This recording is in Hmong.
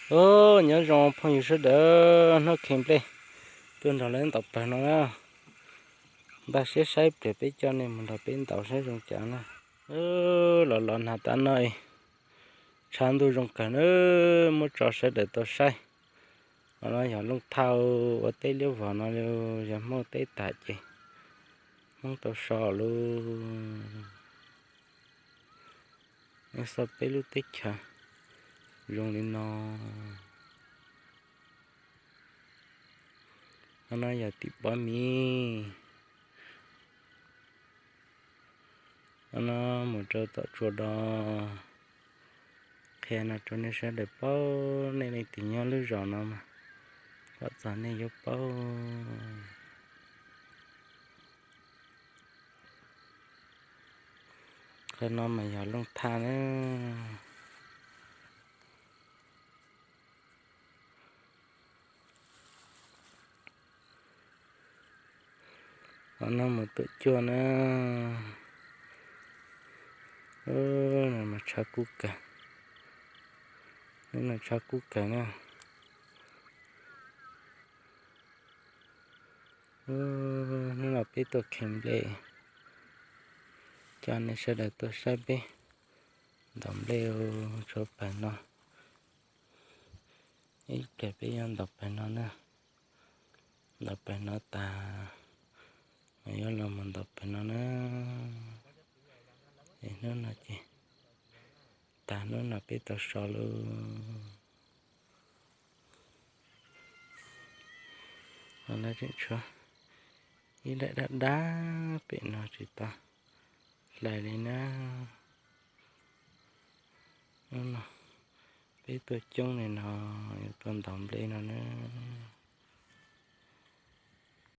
Nyob zoo phooj ywg sawv daws, hnub kheev nplej tuaj nrog lawv ntaus pawg no na. Npaj siab saib pliag peb coj nej mus nrog peb ntaus saib zoo cas na. Los los nag tav no, tshav ntuj zoo kawg na, muab tso sawv daws tau saib. Qhov no yog looj thaj ua teb liab vog no, yog Hmoob teb tas ces Hmoob tau so lauj. Xoj peb lub teb chaws zoo li no. Qhov no yog tim Pob Miv. Qhov no mus rau tom Tsua Do. Qhia no rau nej sawv daws paub, nej leej twg nyob lub zos no mas kom txog nej yuav paub. Qhov no mas yog looj thaj na. Qhov no mus Tuam Cuaj na. Hnub no tshav kub kawg. Hnub no tshav kub kawg na. Hnub no peb tuaj kheev nplej, coj nej sawv daws tuaj saib peb ntaus nplej tshuav pawg no. Ib pliag peb yuav ntaus pawg no na. Ntaus pawg no tas, mas yuav los mus ntaus pawg no na. Es hnub no ces tas hnub no peb tau so lauj. Lawv tseem tshuav ib daim dab dab pem no tsis tau hlais li na. Hnub no peb tuaj coob li no, yuav tuaj ntaus nplej no na.